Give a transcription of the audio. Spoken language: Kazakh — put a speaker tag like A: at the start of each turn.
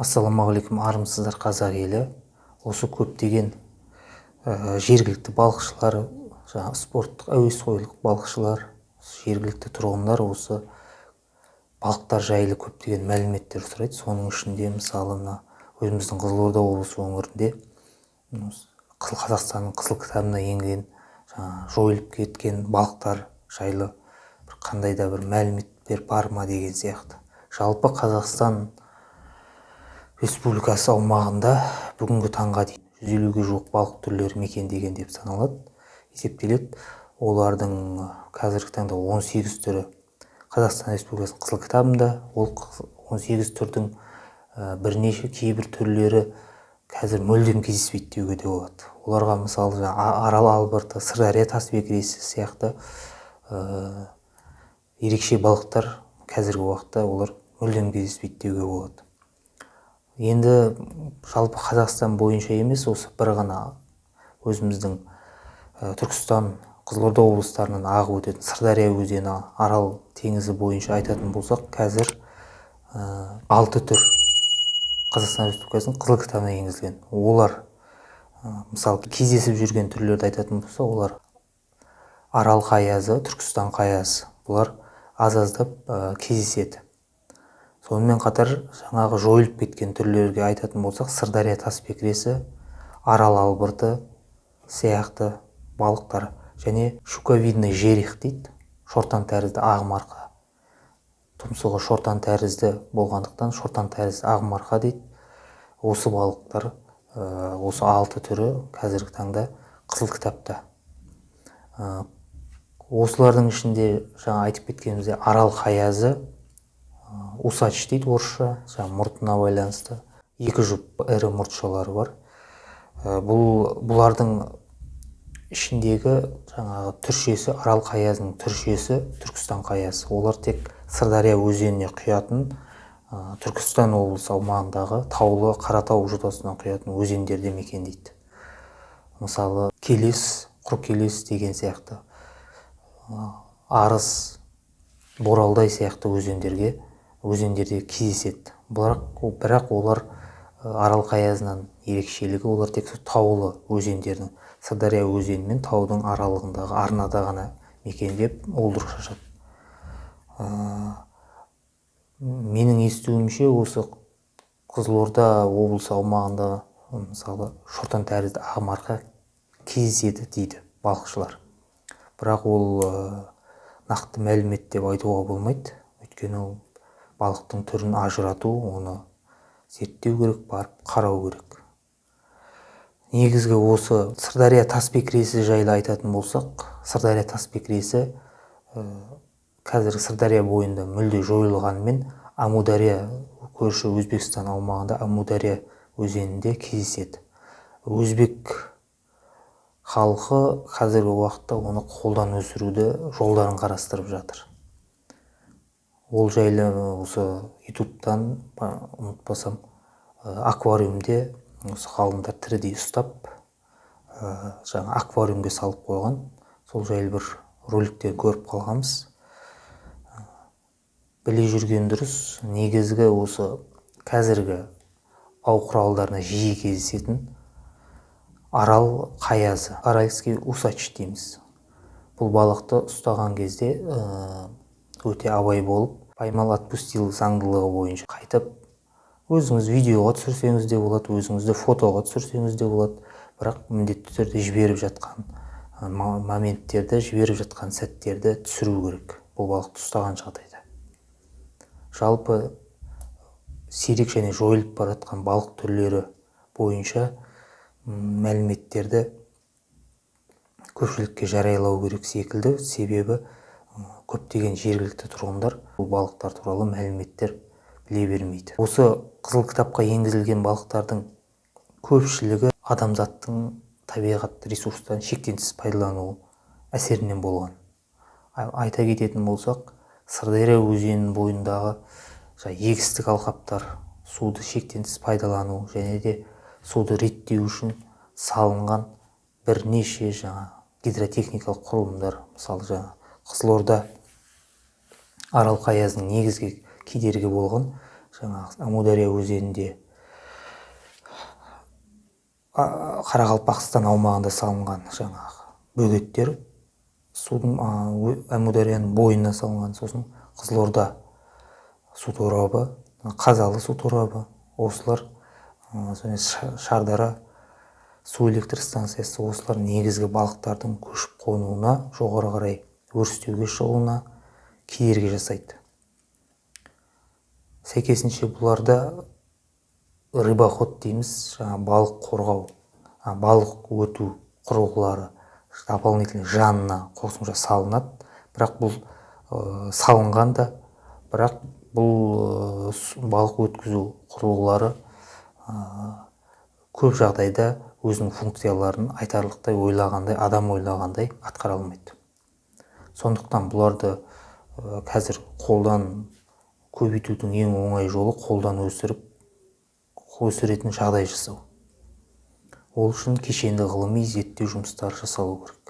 A: Ассалаумағалейкум, армысыздар, қазақ елі! Осы көптеген жергілікті балықшылар, жаңағы спорттық, әуесқойлық балықшылар, жергілікті тұрғындар осы балықтар жайлы көптеген мәліметтер сұрайды. Соның ішінде, мысалы, мына өзіміздің Қызылорда облысы өңірінде Қазақстанның Қызыл кітабына енген, жаңағы жойылып кеткен балықтар жайлы бір қандай да бір мәліметтер бар ма деген сияқты. Жалпы, Қазақстан Республикасы аумағында бүгінгі таңға дейін 150-ге жуық балық түрлері мекендеген деп саналады, есептеледі. Олардың қазіргі таңда 18 түрі Қазақстан Республикасының Қызыл кітабында. Ол 18 түрдің бірнеше, кейбір түрлері қазір мүлдем кездеспейді деуге де болады. Оларға, мысалы, арал албырты, Сырдария тас бекіресі сияқты ерекше балықтар қазіргі уақытта олар мүлдем кездеспейді деуге болады. Енді жалпы Қазақстан бойынша емес, осы бір ғана өзіміздің Түркістан, Қызылорда облыстарынан ағып өтетін Сырдария өзені, Арал теңізі бойынша айтатын болсақ, қазір алты түр Қазақстан Республикасының Қызыл кітабына енгізілген. Олар, мысалы, кездесіп жүрген түрлерді айтатын болсақ, олар арал қаязы, Түркістан қаязы, бұлар аз аздап кездеседі. Сонымен қатар жаңағы жойылып кеткен түрлерге айтатын болсақ, Сырдария тас бекіресі, арал албырты сияқты балықтар және щуковидный жерех дейді, шортан тәрізді ақ марқа. Тұмсығы шортан тәрізді болғандықтан, шортан тәрізді ақ марқа дейді. Осы балықтар, осы алты түрі қазіргі таңда Қызыл кітапта. Осылардың ішінде жаңа айтып кеткеніміздей, арал қаязы, усач дейді орысша, жаңағы мұртына байланысты, екі жұп ірі мұртшалары бар. Бұлардың ішіндегі жаңағы түршесі, арал қаязының түршесі Түркістан қаязы. Олар тек Сырдария өзеніне құятын, Түркістан облысы аумағындағы таулы Қаратау жотасынан құятын өзендерде мекендейді. Мысалы, Келес, Құркелес деген сияқты, Арыс, Боралдай сияқты өзендерде кездеседі. Бірақ олар, арал қаязынан ерекшелігі, олар тек таулы өзендердің, Сырдария өзені мен таудың аралығындағы арнада ғана мекендеп, уылдырық шашады. Менің естуімше, осы Қызылорда облысы аумағында, мысалы, шортан тәрізді ақ марқа кездеседі дейді балықшылар. Бірақ ол нақты мәлімет деп айтуға болмайды, өйткені ол балықтың түрін ажырату, оны зерттеу керек, барып қарау керек. Негізгі осы Сырдария тас бекіресі жайлы айтатын болсақ, Сырдария тас бекіресі қазір Сырдария бойында мүлде жойылғанымен, Амудария, көрші Өзбекстан аумағында Амудария өзенінде кездеседі. Өзбек халқы қазіргі уақытта оны қолдан өсіруді жолдарын қарастырып жатыр. Ол жайлы осы Ютубтан, ұмытпасам, аквариумде осы ғалымдар тірідей ұстап, жаңа аквариумге салып қойған. Сол жайлы бір роликтен көріп қалғанбыз. Біле жүрген дұрыс. Негізгі осы қазіргі ау құралдарына жиі кездесетін арал қаязы, аральский усач дейміз. Бұл балықты ұстаған кезде өте абай болып, поймал — отпустил заңдылығы бойынша қайтып өзіңіз видеоға түсірсеңіз де болады, өзіңізді фотоға түсірсеңіз де болады, бірақ міндетті түрде жіберіп жатқан моменттерді, жіберіп жатқан сәттерді түсіру керек бұл балықты ұстаған жағдайда. Жалпы, сирек және жойылып бара жатқан балық түрлері бойынша мәліметтерді көпшілікке жариялау керек секілді, себебі көптеген жергілікті тұрғындар бұл балықтар туралы мәліметтер біле бермейді. Осы Қызыл кітапқа енгізілген балықтардың көпшілігі адамзаттың табиғат ресурстарын шектен тыс пайдалану әсерінен болған. Айта кететін болсақ, Сырдария өзенінің бойындағы егістік алқаптар, суды шектен тыс пайдалану және де суды реттеу үшін салынған бірнеше жаңа гидротехникалық құрылымдар, мысалы, жаңа Қызылорда арал қаязының негізгі кедергі болған Жаңағы Амудария өзенінде, Қарақалпақстан аумағында салынған жаңағы бөгеттер, судың, Әмударияның бойына салынған, сосын Қызылорда су торабы, Қазалы су торабы, осылар, және Шардара су электр станциясы, осылар негізгі балықтардың көшіп қонуына, жоғары қарай өрістеуге шығуына кедергі жасайды. Сәйкесінше, бұларда рыбоход дейміз, жаңа балық қорғау, балық өту құрылғылары дополнительно жанына қосымша салынады. Бірақ бұл салынған да, бірақ бұл балық өткізу құрылғылары көп жағдайда өзінің функцияларын айтарлықтай ойлағандай, адам ойлағандай атқара алмайды. Сондықтан бұларды қазір қолдан көбейтудің ең оңай жолы — қолдан өсіріп, өсіретін жағдай жасау. Ол үшін кешенді ғылыми зерттеу жұмыстары жасалу керек.